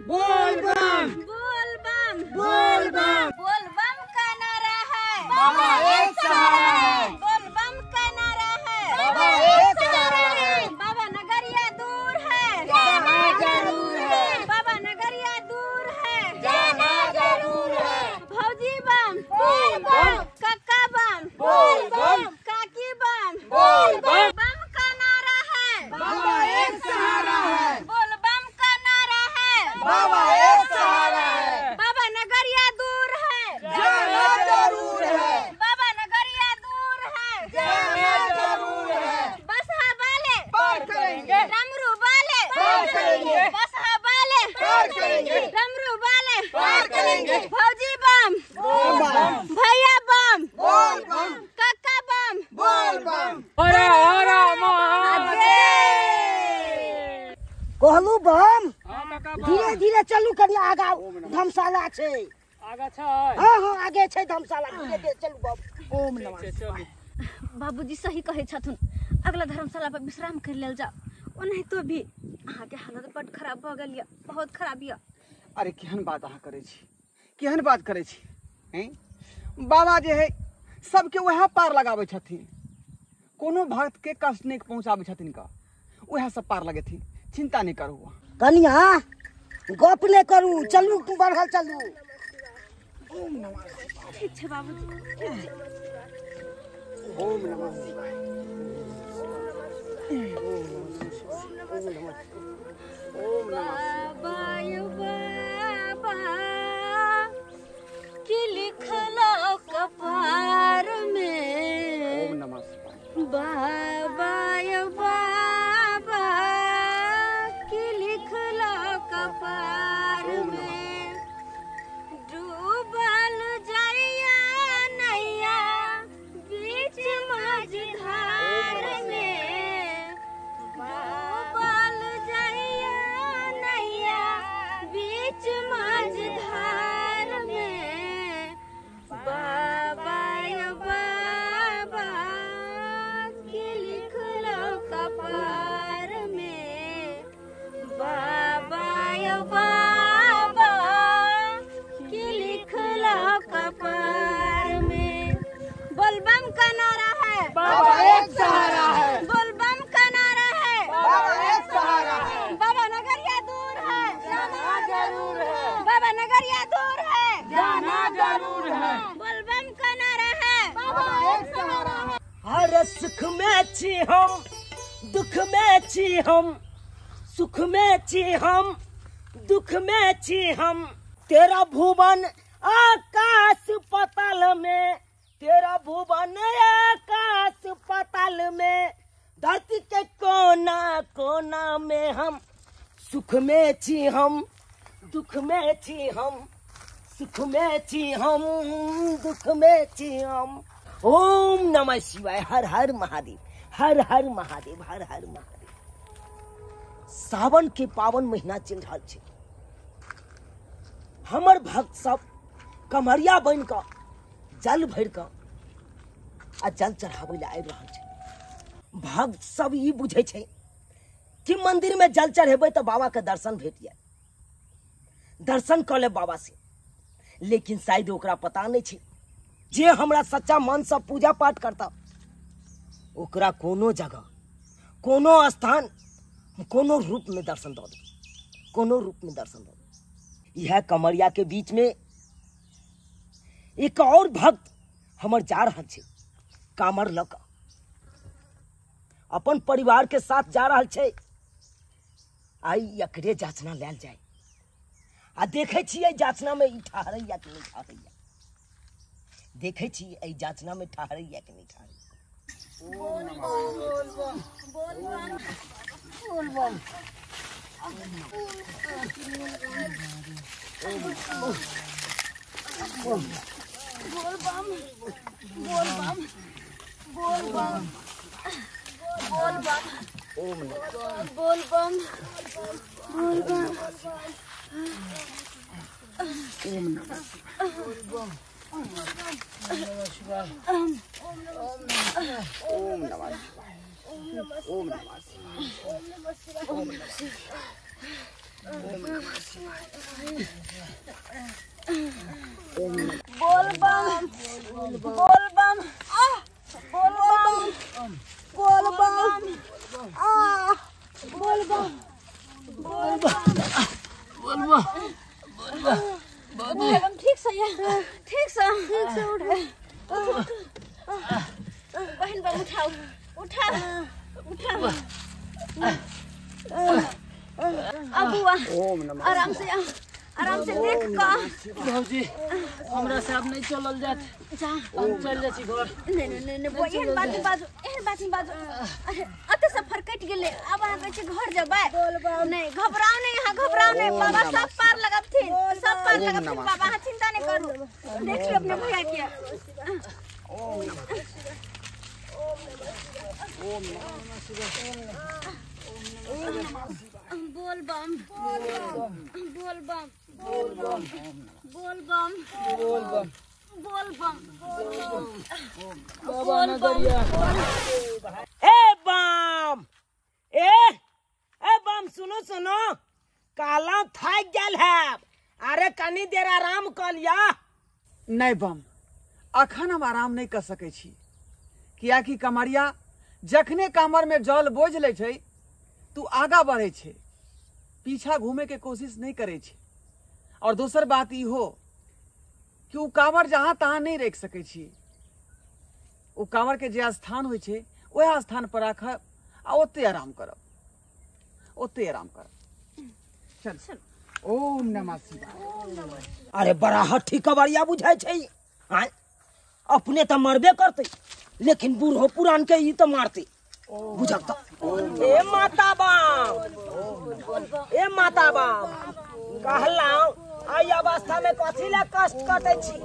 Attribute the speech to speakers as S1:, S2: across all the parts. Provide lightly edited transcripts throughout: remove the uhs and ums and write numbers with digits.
S1: बोल बम,
S2: बोल बम,
S1: बोल बम,
S2: बोल बम का नारा है,
S1: बाबा एक सहारा है।
S2: बोल बम का नारा है,
S1: बाबा एक सहारा है।
S2: बाबा नगरिया दूर है,
S1: जाना जरूर है।
S2: बाबा नगरिया दूर है,
S1: जाना जरूर है।
S2: भौजी बम,
S1: बोल बम,
S2: कक्का बम,
S1: बोल बम,
S2: काकी बम,
S1: बोल बम,
S2: बम का नारा है,
S1: बाबा एक सहारा है।
S2: बोल बम का नारा है,
S1: बाबा एक सहारा है।
S2: बाबा नगरिया दूर है,
S1: जाना जरूर है।
S2: बाबा नगरिया दूर है,
S1: जाना जरूर है।
S2: बसहा वाले
S1: पार करेंगे,
S2: डमरू वाले
S1: पार करेंगे,
S2: बसहा वाले
S1: पार करेंगे,
S2: डमरू वाले
S1: पार करेंगे।
S2: भौजी बम,
S1: बोल बम,
S2: भैया बम,
S1: बोल बम,
S2: कक्का बम,
S1: बोल बम।
S3: हर हर महादेव।
S4: कहलू बम,
S3: हाँ काका बम।
S4: धीरे धीरे चलू, कनी आगा धर्मशाला छै।
S3: आगा छै?
S4: हाँ हाँ, आगे छै धर्मशाला, धीरे धीरे चलू बम। ओम नमः
S3: ठीक छै, चलू।
S2: बाबूजी सही कहै छथुन, अगला धर्मशाला पर विश्राम कर लेल जाओ। ओनाहितो भी अहाँके हालत बड खराब भऽ गेल यऽ, बहुत खराब यऽ।
S1: अरे केहन बात अहाँ करै छी, केहन बात करै छी हैं? बाबा जे है सबके वएह पार लगाबै छथिन, कोनो भक्त के कष्ट नहि पहुँचाबै छथिन का, वएह सब पार लगेथिन, चिंता नहि करू।
S4: कनिया गप नहि करू, चलू तू बढ़ल चलू।
S2: ठीक छै बाबूजी, ठीक छै।
S1: ओम नमः शिवाय। ओम नमः।
S2: बाबा यौ बाबा की लिखलो कपार में,
S1: ओम नमः शिवाय।
S2: बाबा यौ बाबा की लिखलो कपार में, डूबल जाइया नैया बीच मझधार में, डूबल जाइया नैया बीच मझधार में, बाबा यौ बाबा की लिखलो कपार में, बाबा यौ बाबा की लिखलो कपार में। बोलबम का नारा है,
S1: बाबा एक सहारा है।
S2: बोलबम का नारा है,
S1: बाबा एक सहारा है।
S2: बाबा नगरिया दूर है,
S1: जाना जरूर है।
S2: बाबा नगरिया दूर है,
S1: जाना जरूर है।
S2: बोलबम का नारा है,
S1: बाबा एक सहारा है।
S4: हर सुख में छी हम, दुख में छी हम, सुख में छी हम, दुख में छी हम। तेरा भुवन आकाश पताल में, तेरा भुवन आकाश पताल में, धरती के कोना कोना में हम। सुख में छी हम, दुख में छी हम, सुख में छी हम, दुख में छी हम। ओम नमः शिवाय, हर हर महादेव, हर हर महादेव, हर हर महादेव। सावन के पावन महीना चलि रहल छै। हमर भक्त सब कमरिया बनि कऽ जल भरि कऽ आ जल चढ़ाबै लए आबि रहल छै। भक्त सब ई बुझै छै कि मंदिर में जल चढ़ेबै तऽ बाबा के दर्शन भेट जायत, दर्शन कऽ लेब बाबा से। लेकिन शायद ओकरा पता नहि छै, जे हमरा सच्चा मन से पूजा पाठ करता ओकरा कोनो जगह, कोनो स्थान, कोनो रूप में दर्शन दऽ देब, कोनो रूप में दर्शन दऽ देब। इएह कमरिया के बीच में एक और भक्त हमर जा रहल छै, कामर लऽ कऽ अपन परिवार के साथ जा रहल छै। आइ एकरे जाचना लेल जाय आ देखै छियै जाचना में ई ठहरैया कि नहि ठहरैया, देखै छी एहि जाचना में ठहरैया कि नहि ठहरैया।
S2: बोल बम, बोल बम,
S4: बोल बम।
S2: बोल बम, बोल बम, बोल बम, बोल बम,
S1: ओम नमः।
S2: बोल बम, बोल बम,
S1: ओम नमः। ओम नमः शिवाय। ओम नमः शिवाय। ओम नमः शिवाय। ओम नमः शिवाय। शिवाय।
S2: बोल बम बोल बम बोल बम बोल बम आ बोल बम बोल बम
S3: बोल बम बोल बम।
S2: बम ठीक से ठीक से ठीक से उठ। बहन बम उठाओ उठाओ उठाओ। अब बुआ आराम से आराम से देख का।
S3: भौजी हमरा से अब नहीं चलल जात,
S2: जा
S3: हम चल जाइ छी घर।
S2: नहीं नहीं नहीं बुआ एहन बात नहीं बाजू, एहन बात नहीं बाजू। अते सफर कटि गेलै, अब अहाँ कहै छी घर जेबै। नहीं घबराउ नहीं, अहाँ घबराउ नहीं, बाबा सब पार लगबथिन, सब पार लगबथिन बाबा, अहाँ चिंता नहीं करू। देख लियौ अपने भैया के। बोल बम बोल बम बोल बम बोल बम
S3: बोल बम
S2: बोल बम
S3: बाबा नगरिया।
S4: ए बम ए ए बम सुनो सुनो, काला थक गेल है, अरे कनी देर आराम कर लिया।
S1: नहीं बम अखन हम आराम नहीं कर सकै छी, कियाकि कमरिया जखने कामर में जल बोझ लै छै तू आगा बढ़े छै, पीछा घूमे के कोशिश नहीं करे छै। और दोसर बात ई हो कि उ कांवर जहाँ तहाँ नहीं रख सकै छी, उ कांवर के जे स्थान होइ छै वएह स्थान पर राखब आ ओते आराम करब, ओते आराम करब। चल चल ओम नमः शिवाय।
S4: अरे बड़ा हठी कबरिया बुझाइ छै, अपने तो मरबे करते लेकिन बूढ़ो पुरान के ई तो मारते बुझक त। ए माता बाम ए माता बाम कहलाउ आई अवस्था में कथी ला कष्ट कटै छी।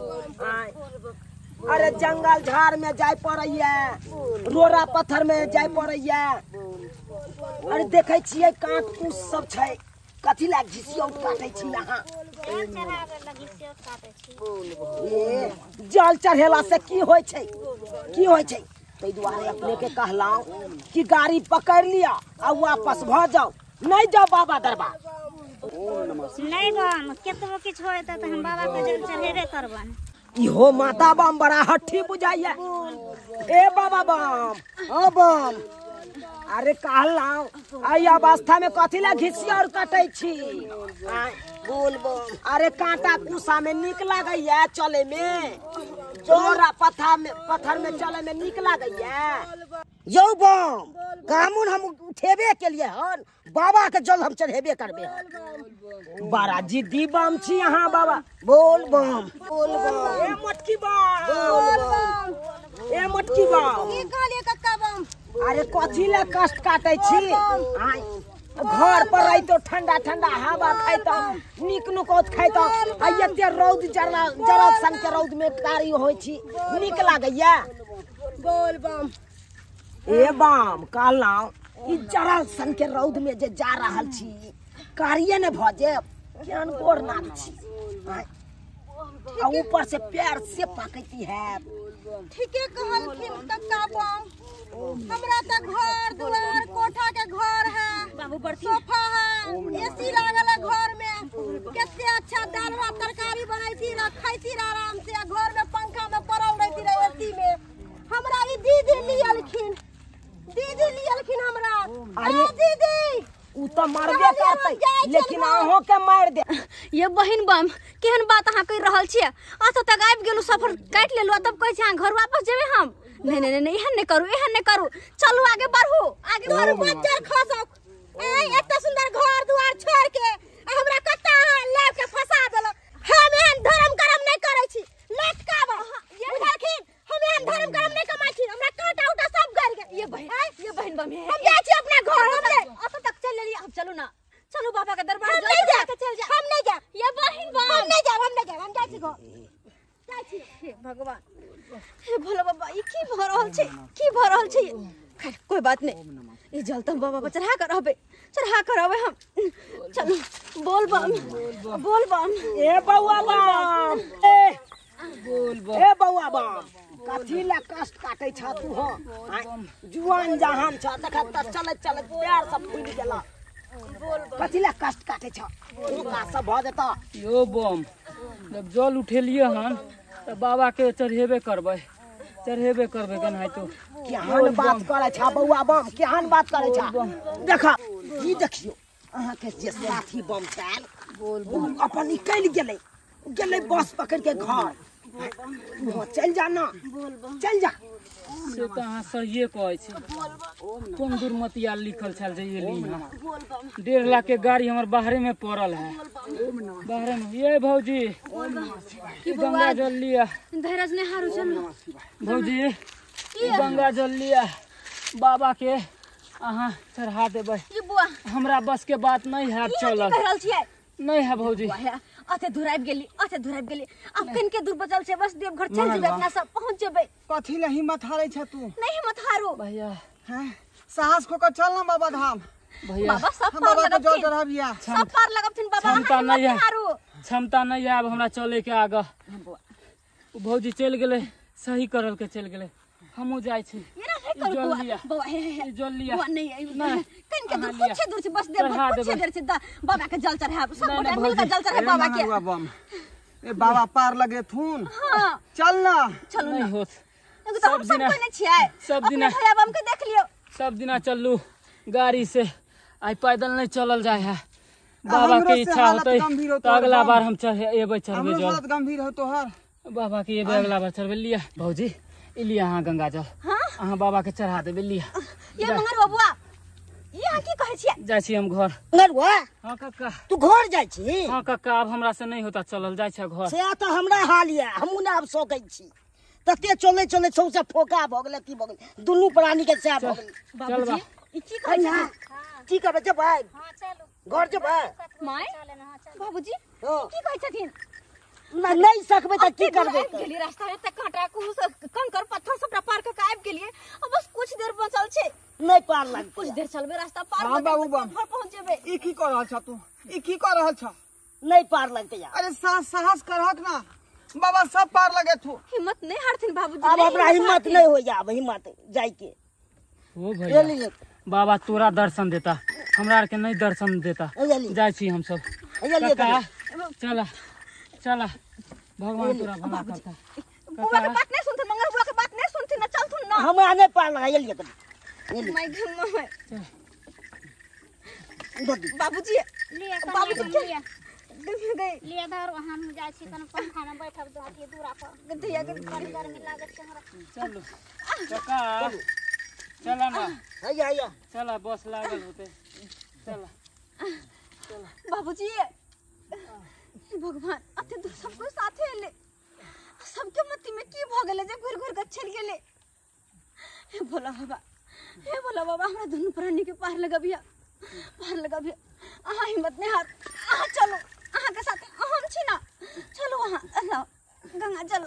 S4: अरे जंगल झाड़ में जाय पड़ैया, रोड़ा पत्थर में जाय पड़ैया, अरे देखै छियै कांट कुश सब छै, कथी ला घिसियौट काटै छी अहाँ। ए जल चढ़ेला से की होइ छै, की होइ छै? ताहि दुआरे अपने के कहलाउ कि गाड़ी पकड़ लिया आ वापस भ जाओ, नहीं जाओ बाबा दरबार।
S5: नहीं बम केतबो किछु होय त हम बाबा के जल चढ़ेबे करबन।
S4: इहो माता बम बड़ा हठी बुझाइया। ए बाबा बम ओ बम, अरे कहलाउ आई अवस्था में कथी ला घिसियौर कटै छी। बोल बम अरे कांटा कुसा में निक लागैया चले में, जोरा पत्थर में चले में निक लागैया। यौ बम कामुन हम उठेबे के लिए हन, बाबा के जल हम चढ़ेबे करबे। बड़ा जिद्दी बम छी अहाँ बाबा। बोल बम बोल बम। ए मोटकी बम बोल बम ए मोटकी बम
S5: की कहलियै कक्का बम?
S4: अरे कथी ला कष्ट काटै छी, घर पर रहितो ठंडा ठंडा हवा खाइतो, नीक नुकौत खाइतो, आ एते रौद जरल जरल सन के रौद में कारी होइ छी, नीक लागैया।
S5: बोल बम
S4: ए बम कहलहुँ ई जरल सन के रौद में जे जा रहल छी कारिये ने भ जेब, केहन गोर नाक छी, आ ऊपर से पैर से पाकैती है।
S5: ठीके कहलखिन कक्का बम, हमरा त घर दुआर कोठा के घर है, सोफा है, एसी लागल है घर में, कते अच्छा दाल भात तरकारी बनैती रह खैती रह आराम से, घर में पंखा में पड़ल रहती रह एसी में। हमरा ई दीदी लियलखिन, दीदी लियलखिन हमरा। अरे दीदी
S4: उ त मारबे करतै लेकिन अहों के मार दे।
S2: ये बहिन बम केहन बात अहाँ कहि रहल छियै? अतऽ तक आबि गेलहुँ, सफर काटि लेलहुँ, तब कहै छी अहाँ घर वापस जेबै हम? नहीं नहीं नहीं एहन नहीं करू, एहन नहीं करू, चलू आगे बढ़ू आगे
S5: बढ़ू। बच्चा खसक ए एते सुंदर घर दुआर छोड़ के हमरा कत्ता अहाँ लाब के फंसा देलक। हम एहन धर्म करम नहीं करै छी, लटकाब बुझलखिन, हम एहन धर्म करम नहीं कमाइ छी, हमरा कांटा उटा सब गड़ गेल।
S2: ये बहिन बम
S5: हम जाइ छी अपना घर, हम
S2: अतऽ तक चल लेली, अब चलू ना, चलू बाबा के दरबार।
S5: हम नहीं जाब, चल जा, हम नहीं जाब।
S2: ये बहिन बम
S5: हम नहीं जाब, हम नहीं जाब, हम जाइ छी घर, जाइ छी।
S2: हे भगवान, हे भोला बाबा, ई की भ रहल छै, की भ रहल छै? खैर कोई बात नहीं, ई जल त बाबा पर चढ़ा कर रहबे, चढ़ा कर रहबे हम। चलू बोल बम बोल बम।
S4: ए बौआ बम ए बोल बम ए बौआ बम कथी ला कष्ट काटै छ तू? हो जुआन जहान छ, देख त चलैत चलैत पैर सब फूलि गेल। कथी लए कष्ट काटे छ ओ सब भऽ जेतौ।
S3: यो बम जब जल उठेलियै हन तऽ बाबा के चढ़ेबे करबै, चढ़ेबे करबै केनाहितो।
S4: केहन बात करै छ बौआ बम, केहन बात करै छ। देख ई देखियौ अहाँके जे साथी बम छल ओ अपन निकलि गेलै, गेलै बस पकड़ के घर। चल जा ना, चल जा।
S3: से तऽ अहाँ सहिए कहै छी। कोन दुर्मतिया लिखल छल जे एली हँ। 1.5 लाख के गाड़ी हमर बाहरे में पड़ल है, बाहरे में। ये भौजी गंगा जल लिया,
S2: धैर्य नहीं हारू। चलू
S3: भौजी गंगा जल लिया, बाबा के अहाँ चढ़ा देबै। हमरा बस के बात नहीं है चलल नहीं है भौजी।
S2: अते दूर आबि गेली, अते दूर आबि गेली, आब कनिके दूर बचल छै, बस देवघर चलि जेबै, अपना सब पहुँच जेबै।
S1: कथी लए हिम्मत हारै छ तू?
S2: नहीं हिम्मत हारू
S3: भैया।
S1: हैं साहस को कर चल ना बाबा धाम।
S3: भैया
S2: बाबा सब पार लगबथिन, सब पार लगबथिन बाबा।
S3: क्षमता नहीं है, क्षमता नहीं है अब हमरा चले के आगे। भौजी चलि गेलै, सही करल के चलि गेलै, हमहूँ जाइ छी। जल लिया
S2: कनिके दूर, कुछ दूर छै बस देवघर, कुछ देर छै। बाबा के जल चढ़ायब, सब गोटा मिल के जल चढ़ायब बाबा के।
S1: ए बाबा पार लगेथुन।
S2: हां
S1: चल ना,
S2: चलू ना। होत एगो तो हम सब कोई नै छियै,
S3: सब दिना
S2: भैया बम के देख लियौ।
S3: सब दिना चलू गाड़ी से, आइ पैदल नहीं चलल जाय है। बाबा के इच्छा होतै त अगला बार हम चढ़े एबै, चढ़बै जल।
S1: हालत गंभीर हो तोहर।
S3: बाबा के एबै अगला बार चढ़बै। लिया भौजी ई लिया अहाँ गंगा जल, अहाँ बाबा के चढ़ा देबै। लिया
S2: ये मंगर बबुआ, ई अहाँ की कहै छियै?
S3: जाइ छी हम घर।
S4: मंगरुआ?
S3: हाँ कक्का।
S4: तू घर जाइ छी?
S3: हाँ कक्का, आब हमरा से नहीं होता चलल, जाइ छै घर।
S4: से तऽ हमरा हाल ये, हमहूँ ने आब सकै छी। तते चले चले सौंसे फोका भऽ गेलै, की भऽ गेलै, दुनू प्राणी के सएह भऽ गेलै।
S2: बाबूजी ई की कहै छै?
S4: की करबै जेबै?
S5: हां चलू
S4: घर जेबै।
S2: My बाबूजी की कहै छथिन?
S4: नहीं सकबै तऽ की करबै?
S2: गेलियै रास्ता में तऽ कांटा कुछ कंकर पत्थर सबटा पार कऽ के आबि गेलियै, आ बस कुछ देर बचल छै।
S4: नहीं पार लगतै,
S2: कुछ देर चलबै रास्ता पार।
S1: हां बाबू बम
S2: घर पहुंच जेबै।
S1: ई की कह रहल छ तू? ई की कह रहल छ?
S4: नहीं पार लगतै यार।
S1: अरे साहस करहक ना, बाबा सब पार लगेथु।
S2: हिम्मत नहीं हारथिन बाबूजी।
S4: अब हमरा हिम्मत नहीं होइया, अब हिम्मत जाय के।
S3: ओ भैया बाबा तोरा दर्शन देता, हमरा आर के नहीं दर्शन देता। जाइ छी हम सब। चला चला, भगवान तोरा भला करता।
S2: बुआ के बात नहीं सुनथिन, मंगल बुआ के बात नहीं सुनथिन ना, चलथुन ना।
S4: हमरा नहीं पार लगा लिए तब।
S2: My my बाबूजी, बाबूजी के गई
S5: लिया धर, हम जाइ छी कन पंखा में बैठब दो अथी दूरा पर।
S2: गधिया के
S5: बड़ गर्मी लागत छै हमरा।
S3: चलू काका, चला ना।
S4: हैया हैया
S3: चला, बस लागल होते, चला चला।
S2: बाबूजी भगवान अते दूर सब कोई साथे एले, सबके मति में की भ गेलै जे घुर घुर के चलि गेलै। हे भोला बाबा, हे भोला बाबा, हमरा दुनू प्राणी के पार लगबिया, पार लगबिया। अहाँ हिम्मत नहीं हार, अहाँ चलो, अहाँ के साथ हम छी ना, चलो अहाँ लाओ गंगा जल।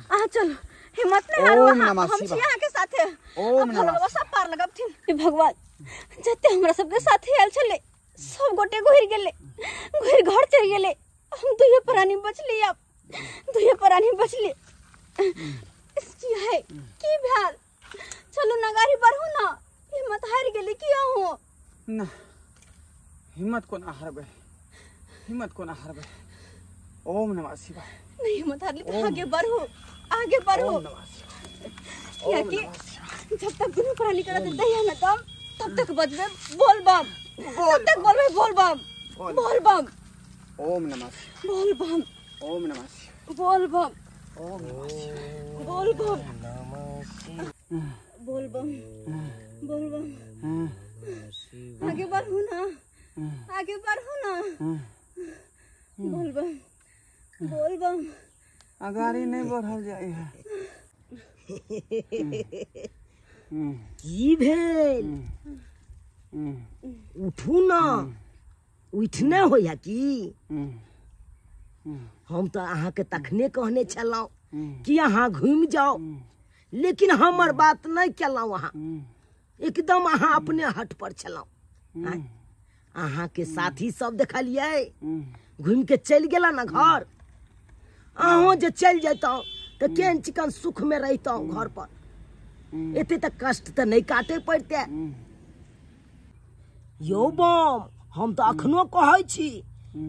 S2: अहाँ चलो, हिम्मत नहीं हारो, हम छी अहाँ के साथे।
S1: ओम नमः
S2: बाबा सब पार लगबथिन। हे भगवान, जते हमरा सबके साथे आयल छलै सब गोटे घुरि गेलै, घुरि घर चलि गेलै। हम दुइये प्राणी बचली, आब दुइये प्राणी बचली। की है की भेल? चलू ना गाड़ी बढ़ू ना। हिम्मत हारि गेली की अहूँ?
S1: ना हिम्मत कोना हारबै, हिम्मत कोना हारबै। ओम नमः शिवाय।
S2: नहीं हिम्मत हारली तऽ आगे बढ़ू, आगे बढ़ू।
S1: ओम नमः शिवाय।
S2: कियाकि जब तक दुनू प्राणी करत दैया ना दम, तब तक बजबै बोल बम, तब तक बोलबै बोल बम, बोल बम।
S1: ओम नमः शिवाय।
S2: बोल बम।
S1: ओम नमः शिवाय।
S2: बोल बम।
S1: ओम नमः शिवाय।
S2: बोल बम। बोल बम। बोल बम। आगे बढ़ू ना, आगे बढ़ू ना। बोल बम, बोल बम।
S1: अगाड़ी नहीं बढ़ल जाय है।
S4: की भेल? उठू ना, उठने होइया की? हम तऽ अहाँके तखने कहने छलहुँ कि अहाँ घुमि जाउ, लेकिन हमर बात नहीं केलहुँ अहाँ। एकदम अहाँ अपने हट पर छलहुँ। अहाँ के साथी सब देखलियै घुमि के चलि गेला ना घर। अहूँ जे चलि जैतहुँ तऽ केहन चिकन सुख में रहितहुँ घर पर। एते तऽ कष्ट तऽ नहि काटे पड़ते। यौ बम, हम तऽ अखनो कहै छी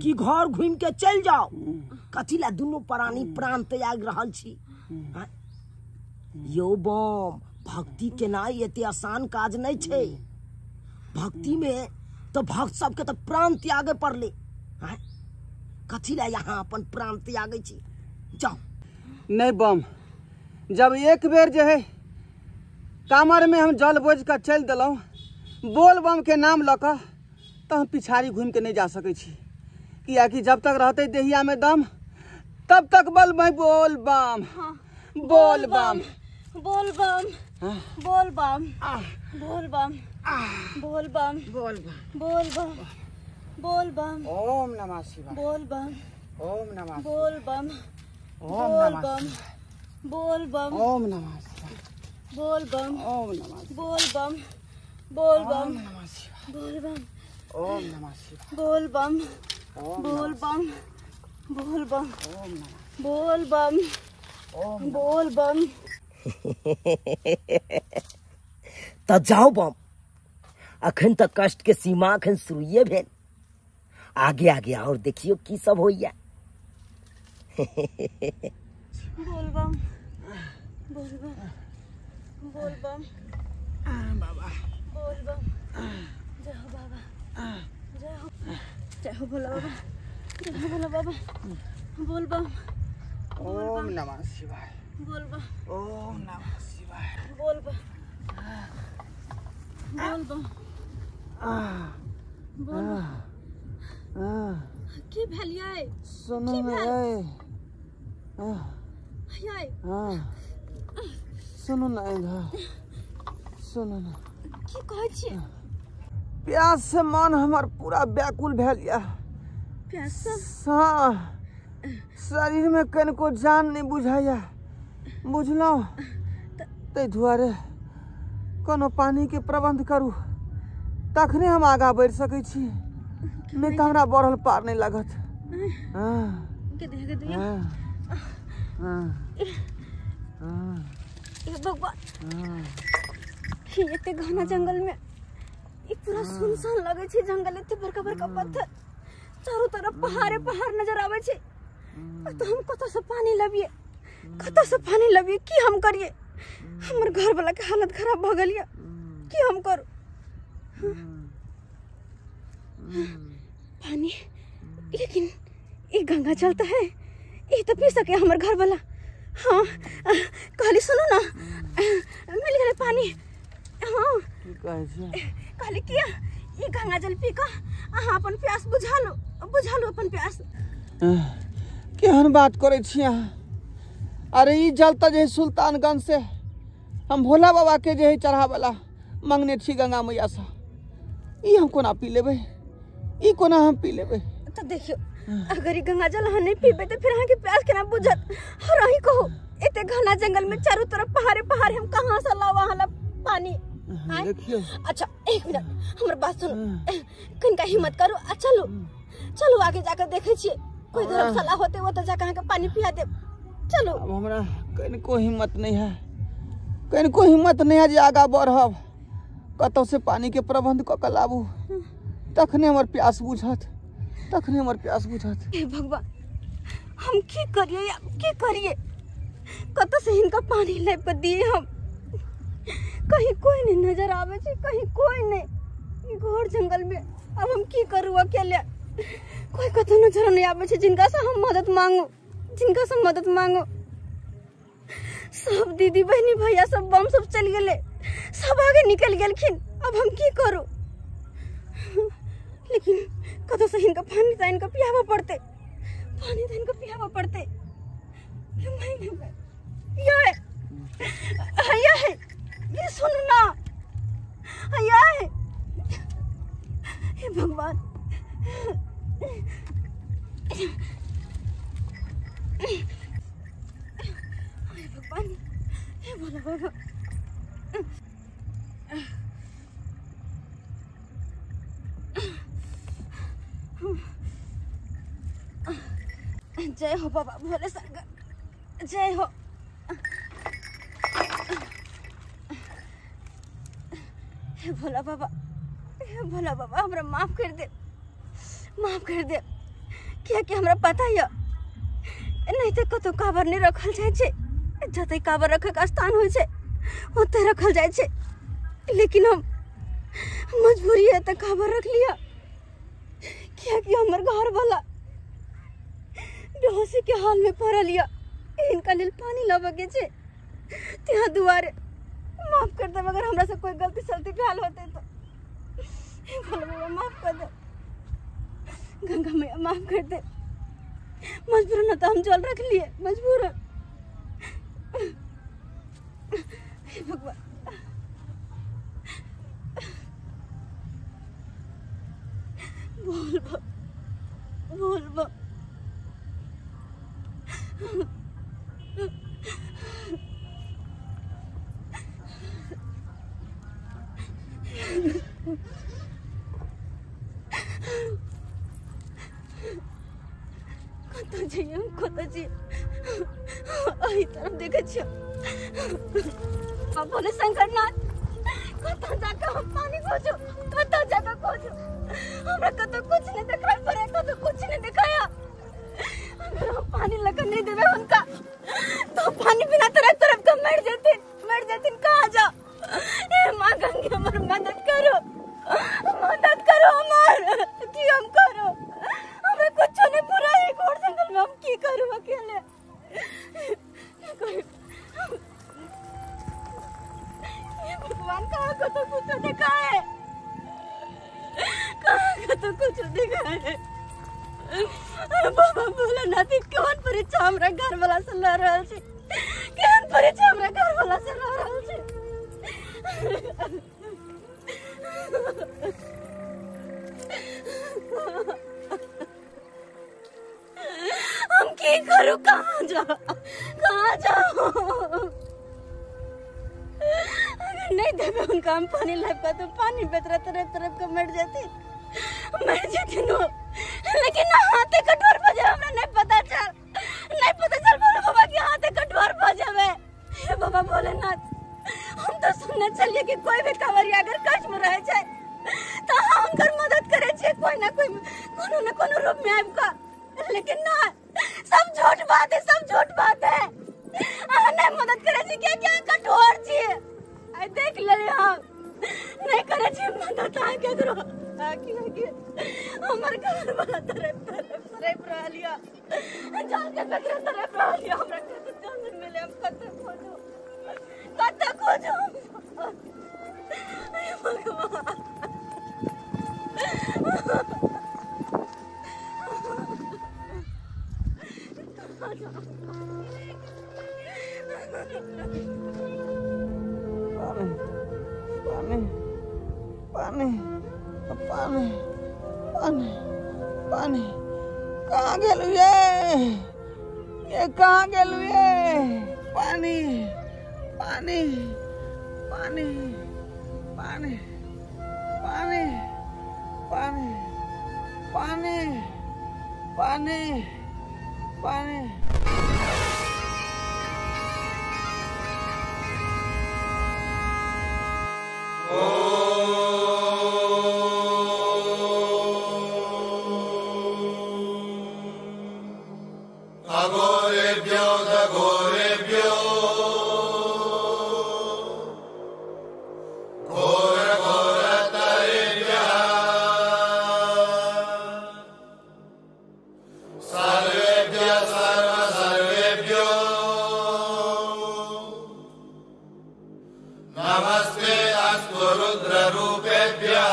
S4: कि घर घूमि के चलि जाओ, कथी ला दुनू प्राणी प्राण त्याग रहल छी। यौ बम, भक्ति केनाइ एते आसान काज नहि छै। भक्ति में तो भक्त सबके तो प्राण त्यागे पड़ले। कथी ला यहाँ अपन प्राण त्यागे छी, जाओ।
S1: नहीं बम, जब एक बेर जे है कामर में हम जल बोझ के चलि देलहुँ बोल बम के नाम लऽ कऽ, तो हम पिछाड़ी घूमि के नहीं जा सकै छी, कियाकि जब तक रहते देहिया में दम तब तक बल में बोल बम।
S2: हाँ।
S1: बोल बम
S2: बोल बम बोल बम बोल बम बोल बम
S1: बोल बम
S2: बोल बम बोल बम।
S1: ओम नमः शिवाय।
S2: बोल बम।
S1: ओम नमः।
S2: बोल बम।
S1: ओम
S2: बोल
S1: नमः
S2: बम बोल बम।
S1: ओम नमः शिवाय।
S2: बोल बम।
S1: ओम नमः।
S2: बोल बम बोल बम
S1: नमः शिवाय।
S2: बोल बम।
S1: ओम नमः शिवाय।
S2: बोल बम बोल बम बोल बम
S1: ओम नमः
S2: बोल बम
S1: ओम
S2: बोल बम।
S4: त जाओ बम, अखन तक कष्ट के सीमा अखन शुरुए भेल, आगे आगे और देखियो की सब होइया।
S2: बोल बम बोल बम बोल बम
S1: बाबा
S2: बोल बम। जय हो बाबा, जय हो, जय हो भोला बाबा, जय हो भोला बाबा। बोल बम।
S1: ओम नमः शिवाय।
S2: बोल बम।
S1: ओम नमः शिवाय।
S2: बोल बम बोल बम बोल बम। की भेल यै?
S1: सुनू ने यै,
S2: यै
S1: सुनू ने, सुनू ने।
S2: की कहै छी?
S1: प्यास से मन हमर पूरा व्याकुल भेल या।
S2: प्यास से?
S1: हाँ, शरीर में कनिको जान नहीं बुझाइया, बुझलहुँ? ताहि दुआरे कोनो पानी के प्रबंध करू, तखने हम आगाँ बढ़ि सकै छी, नहीं तऽ हमरा बढ़ल पार नहीं लागत।
S2: भगवान, एते घना जंगल में ई पूरा सुनसान लगे छै जंगल, एते बड़का बड़का पत्थर, चारों तरफ पहाड़े पहाड़ नजर आवे छै। तो हम कतऽ से पानी लबिए, कतऽ से पानी लबिए? की हम करिए? हमर घर वाला के हालत खराब भ गेल या, की हम करू? पानी, लेकिन ई गंगा जल तो है, ई तो पी सके हमर घर वाला। हाँ, कहली सुनू ना, मिल गेलै पानी। हाँ,
S1: की कहै छी?
S2: कहली किया ई गंगा जल पी कऽ अहाँ अपन प्यास बुझा लू, बुझा लू अपन प्यास।
S1: केहन बात करै छी अहाँ? अरे ई जल तऽ जे सुल्तानगंज से हम भोला बाबा के जे है चढ़ावला मंगने छी गंगा मैया से, ई हम कोना पी लेबै? ई कोना हम पी लेबै?
S2: तो देखियो, अगर ई गंगा जल अहाँ नहीं पीबै तऽ फिर अहाँके प्यास केना बुझत? और अहीं कहू, एते घना जंगल में चारों तरफ पहाड़े पहाड़े, हम कहाँ से लाओ अहाँ ला पानी?
S1: देखियो।
S2: अच्छा एक मिनट, हमर बात सुनू, कनिका हिम्मत करू आ चलू, चलू आगे जाकर देखै छियै कोई धर्मशाला होते वो तो जाकर अहाँके पानी पिया देब। चलू।
S1: अब हमरा कनिको हिम्मत नहीं है, कनिको हिम्मत नहीं है जे आगाँ बढ़ब। कतौ से पानी के प्रबंध कऽ के लाबू, तखने हमर प्यास बुझत, तखने हमर प्यास बुझत।
S2: हे भगवान, हम की करिए, की करिए? कतौ से हिनका पानी लाबि कऽ दिए हम? कहीं कोई नहीं नजर आवे छै, कहीं कोई नहीं, घोर जंगल में अब हम की करू अकेले? कोई कतौ नजर नहीं आवे छै जिनका से हम मदद मांगू, जिनका से मदद मांगू। सब दीदी बहनी भैया सब बम सब चल गेले, सब आगे निकल गेलखिन, अब हम की करू? लेकिन कतौ से हिनका पानी तऽ हिनका पियाबऽ पड़तै, पानी तऽ हिनका पियाबऽ पड़तै। ये ये ये सुनू ना, ये हे भगवान, हे भगवान, हे भोला बाबा। जय हो बाबा भोले शंकर, जय हो। भोला बाबा, हे भोला बाबा, हमरा माफ कर दे, माफ कर दे, कियाकि हमरा पता यऽ नहीं तो कतौ काबर नहीं रखल जाइ छै, जतै काबर रखे के स्थान होइ छै ओतै रखल जाइ छै, लेकिन हम मजबूरी है तऽ काबर रख लिया, कियाकि हमर घर वाला बेहोशी के हाल में पड़ल यऽ, हिनका लेल पानी लाबऽ के छै, त्यहाँ दुआरे माफ कर देब अगर हमरा से कोई गलती सलती भेल होते तो। भोला बाबा माफ कर दे, गंगा मैया माफ कर दे, मजबूर न तो हम जल रख लिए मजबूर। हे भगवान, बोल बम, बोल बम। कतऽ जइयै हम, कतऽ जइयै? एहि तरफ देखै छियै भोले शंकर नाथ, कतऽ जाकऽ हम पानी खोजू, कतऽ जाकऽ खोजू? हमरा कतऽ कुछ नहीं देखाई पड़े, कतऽ कुछ नहीं देखाया। अगर हम पानी लगा नहीं देबै हुनका तो पानी बिना तरफ तरफ के मर जेथिन, मर जेथिन। कहाँ जाओ? हे माँ गंगे, हमर मदद करो, मदद करो हमार, की हम करो? हमरा कुछ नहीं पूरा एक और जंगल में हम की करू अकेले? ये भगवान, कहाँ को तो कुछ देखा है, कहाँ को तो कुछ देखा है। बाबा भोलानाथ, केहन परीक्षा हमरा घर वाला से लड़ रहल छी, केहन परीक्षा हमरा घर वाला से लड़ रहल छी। हम की करू? कहाँ जाओ, कहाँ जाओ? अगर नहीं देवे उनका हम पानी लाइब तो पानी बेतरा तरफ तरफ के मर जाती, मर जाती नो। लेकिन ना हाथे कठोर भऽ जाए, हमरा नहीं पता चल, नहीं पता चल भोले बाबा के हाथे कठोर भऽ जावे। हे बाबा भोलेनाथ, हम तो सुनने चलिए कि कोई भी कांवरिया अगर कष्ट में रहे छै तो हम उनकर मदद करे छियै, कोई ना कोई कोनो ना कोनो रूप में आबि कऽ। लेकिन ना, सब झूठ बात है, सब झूठ बात है। अहाँ नहीं मदद करे छी कियाकि अहाँ कठोर छियै। आइ देख लेलियै हम नहीं करे छी मदद अहाँ केकरो, कियाकि हमर घर वाला तरफ तरफ तरफ रहल यऽ, जान के ककरो तरफ रहल यऽ। हमरा कतऽ जान मिले, हम कतऽ खोजू, कतऽ खोजू? हे भगवान,
S1: पानी, पानी, पानी, पानी, पानी, पानी, कहाँ गेलू ये? ये कहाँ गेलू ये? पानी, पानी, पानी, पानी, पानी, पानी, पानी, पानी, पानी।
S6: अघोरेभ्यो दघोरेभ्यो घोर घोरतरेभ्यः सर्वेभ्यः सर्व सर्वेभ्यो नमस्ते अस्तु रुद्ररूपेभ्यः।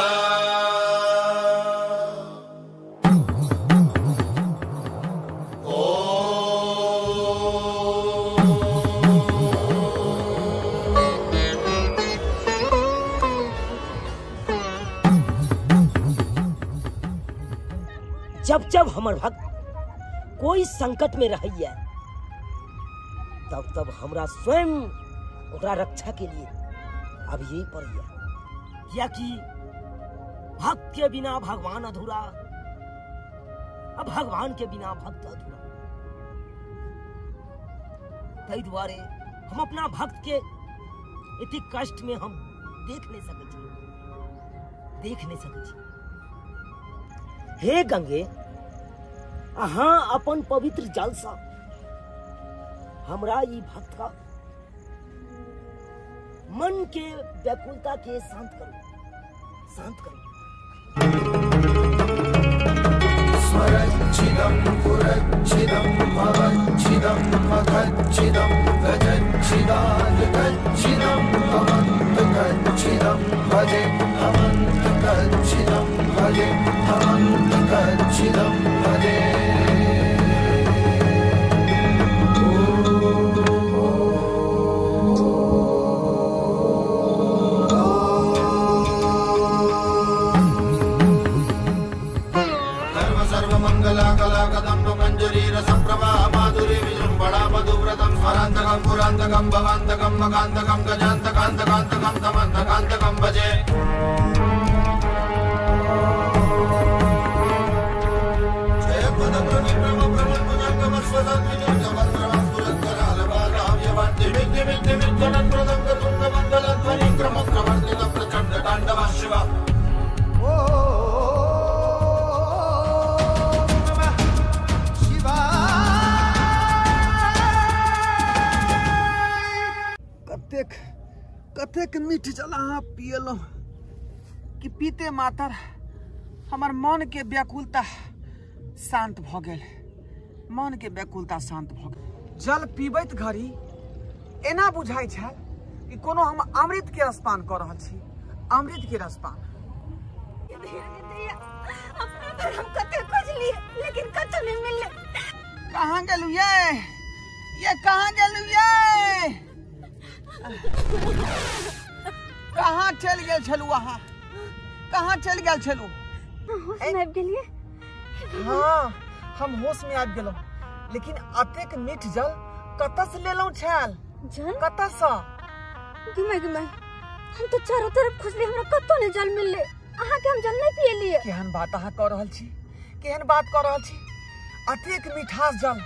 S4: जब जब हमर भक्त कोई संकट में रहैया तब तब हमरा स्वयं ओकरा रक्षा के लिए अब यही पड़ैया, कियाकि भक्त के बिना भगवान अधूरा, अब भगवान के बिना भक्त अधूरा। ताहि दुआरे हम अपना भक्त के इतनी कष्ट में हम देख नहीं सकै छी। देख नहीं सकै छी। हे गंगे, अहाँ अपन पवित्र जल सँ हमरा ई भक्त का मन के व्याकुलता के शांत करू, शांत करू।
S6: स्वरच्छिदं पुरच्छिदं भवच्छिदं मखच्छिदं गजच्छिदानकच्छिदं भवन्तकच्छिदं भजे भवन्तकच्छिदं भजे भवन्तकच्छिदं भजे। पुरांतकम भवांतकम मकांतकम गजांतकांतकांतकम तमंतकांतकम भजे। जय पद प्रविक्रम प्रबल भुजंगम स्वसद्विजय क्रम प्रवर्तित प्रचंड तांडव शिव।
S1: कतेक मीठ जल अहाँ पियलहुँ कि पीते मातर हमर मन के व्याकुलता शांत भ गेल, मन के व्याकुलता शांत भ गेल। जल पीबैत घड़ी एना बुझाइ छल कि कोनो हम अमृत के रसपान कऽ रहल छी, अमृत के रसपान।
S2: हम कते खोजलिए लेकिन कतौ नहीं मिलले।
S1: कहाँ गेलू ये कहाँ गेलू ये, कहाँ चल गेल छलू अहाँ, कहाँ चल गेल छलू?
S2: होश में आबि गेलिए?
S1: हाँ, हम होश में आबि गेलहुँ, लेकिन अतेक मीठ जल कतऽ से लेलहुँ छल?
S2: जल
S1: कतऽ से?
S2: गिमे गिमे, हम तो चारों तरफ खोजली, हमरा कतौ नहीं जल मिलले। अहाँ के हम जल नहीं पियलिए।
S1: केहन बात अहाँ कऽ रहल छी, केहन बात कऽ रहल छी? अतेक मिठास जल,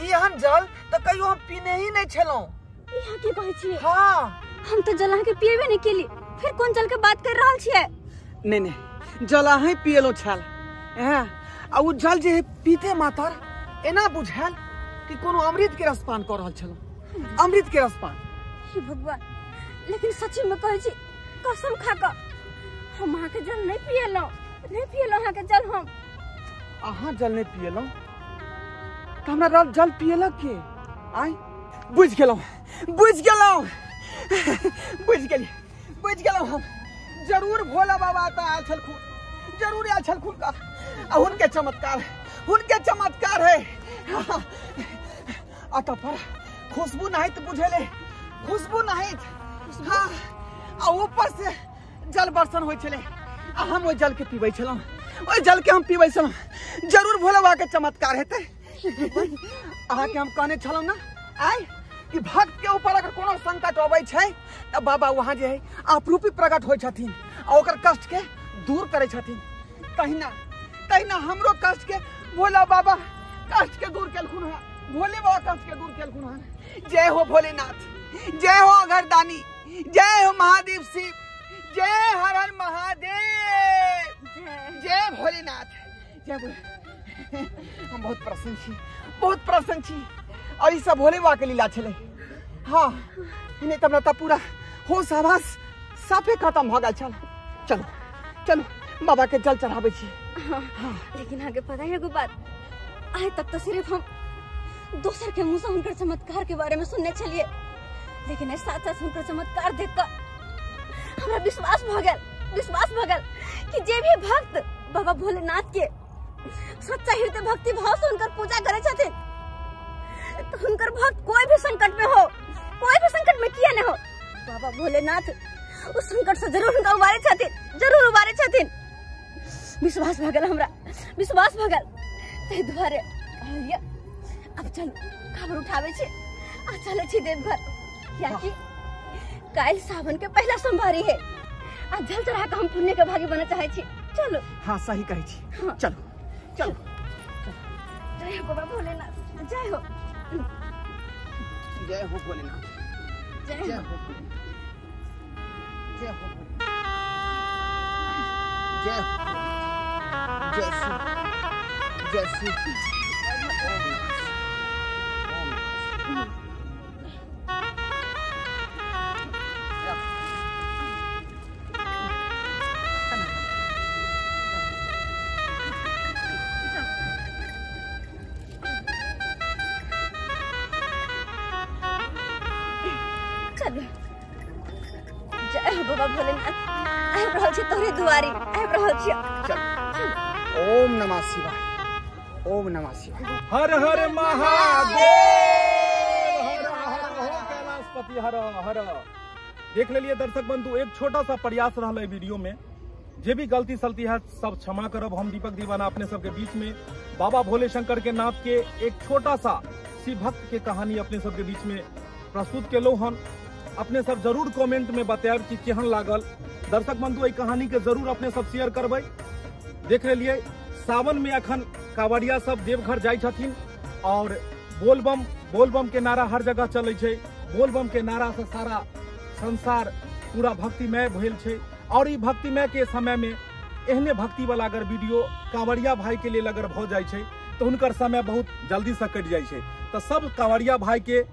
S1: एहन जल तऽ कहियो हम पीने ही नहीं छलहुँ।
S2: यहाँ की कहै छियै?
S1: हाँ,
S2: हम तो जल अहाँ के पिएबे नहीं केली, फिर कोन जल के बात कर रहल छियै?
S1: नहीं नहीं, जल अहाँ पियलो छल। आ उ जल जे पीते मातर एना बुझायल कि कोनो अमृत के रसपान कऽ रहल छलहुँ, अमृत के रसपान।
S2: हे भगवान, लेकिन सच्ची में कहै छी, कसम खा कऽ हम अहाँ के जल नहीं पियलहुँ, नहीं पियलहुँ अहाँ के जल। हम
S1: अहाँ जल नहीं पियलहुँ तऽ हमरा जल पियलक के? आइ बुझि गेलहुँ, बुझि गेलहुँ, बुझि गेली, बुझि गेलहुँ हम। जरूर भोला बाबा तऽ आयल छलखुन, जरूर आयल छलखुन का, आ हुनके चमत्कार, हुनके चमत्कार है। अतः पर खुशबू नाहित बुझेले, खुशबू नाहित। हाँ, आ ऊपर से जल बर्षण होइ छलै, आ हम ओहि जल के पीबै छलहुँ, ओहि जल के हम पीबै छलहुँ। जरूर भोला बाबा के चमत्कार हेतै। अहाँके हम कहने छलहुँ ने आइ कि भक्त के ऊपर अगर कोनो संकट अबै छै तऽ बाबा वहाँ जे है आपरूपी प्रकट होइ छथिन आ ओकर कष्ट के दूर करै छथिन। तहिना तहिना हमरो कष्ट के भोला बाबा कष्ट के दूर केलखुन हँ, भोले बाबा कष्ट के दूर केलखुन हँ। जय हो भोलेनाथ, जय हो अघरदानी, जय हो महादेव शिव, जय हर हर महादेव, जय भोलेनाथ, जय भोले। हम बहुत प्रसन्न छी, बहुत प्रसन्न छी। और ई सब भोले बाबा के लीला छलै। हाँ, नहीं तब तऽ पूरा होश हवास साफे खत्म भऽ गेल छल। चलू चलू बाबा के जल चढ़ाबै छी।
S2: हाँ, लेकिन अहाँके पता है एगो बात, आइ तक तो सिर्फ हम दोसर के मुँह से हुनकर चमत्कार के बारे में सुनने छलिए, लेकिन साथ साथ हुनकर चमत्कार देख कऽ हमरा विश्वास भऽ गेल, विश्वास भऽ गेल कि जे भी भक्त बाबा भोलेनाथ के सच्चा हृदय भक्ति भाव से हुनकर पूजा करै छथिन तो हुनकर भक्त कोई भी संकट में हो, कोई भी संकट में किया नहीं हो, बाबा भोलेनाथ उस संकट से जरूर हुनका उबारे छथिन, जरूर उबारे छथिन। विश्वास भऽ गेल हमरा, विश्वास भऽ गेल। ताहि दुआरे कहलियै अब चल खबर उठाबै छी आ चलै छी देवघर, कियाकि काल्हि सावन के पहला सोमवारी है आ जल चढ़ा कऽ हम पुण्य के भागी बनऽ चाहै छी। चलो।
S1: हाँ, सही कहै छी। हाँ। चलो चलो।
S2: जय हो बाबा भोलेनाथ, जय हो,
S1: जय हो भोलेनाथ, जय हो, जय हो भोलेनाथ। जय जय शिव जय शिव। ओम नमः शिवाय।
S2: चलू जय हो बाबा भोलेनाथ, आबि रहल छी तोहरे दुआरी, आबि रहल छी।
S1: ओम नमः शिवाय, ओम नमः शिवाय।
S7: हर हर महादेव, हर हर हो कैलाशपति, हर हर। देख लेलिए दर्शक बंधु, एक छोटा सा प्रयास रहल वीडियो में, जे भी गलती सलती है सब क्षमा करब। हम दीपक दीवाना अपने सबके बीच में बाबा भोले शंकर के नाथ के एक छोटा सा शिव भक्त के कहानी अपने सबके बीच में प्रस्तुत केलहुँ हन। अपने सब जरूर कमेंट में बतायब कि केहन लागल। दर्शक बंधु, एहि कहानी के जरूर अपने सब शेयर करबै। देख लेलिए सावन में अखन कांवरिया सब देवघर जाइ छथिन और बोलबम बोलबम के नारा हर जगह चलै छै। बोलबम के नारा से सारा संसार पूरा भक्तिमय भेल छै। और ई भक्तिमय के समय में एहने भक्ति वाला अगर वीडियो कांवरिया भाई के लेल अगर भऽ जाइ छै तो हुनकर समय बहुत जल्दी से कटि जाइ छै। तो सब कांवरिया भाई के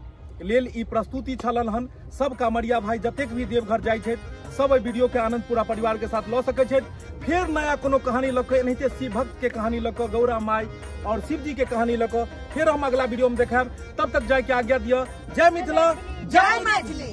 S7: लेल ई प्रस्तुति छलन हन। सब कांवरिया भाई जतेक भी देवघर जाइ छथि सब एहि वीडियो के आनंद पूरा परिवार के साथ लऽ सकै छथि। फेर नया कोनो कहानी लऽ कऽ, एनाहिते शिव भक्त के कहानी लऽ कऽ, गौरा माई और शिव जी के कहानी लऽ कऽ फेर हम अगला वीडियो में देखायब। तब तक जाय के आज्ञा दिअ। जय मिथिला,
S1: जय मैथिली।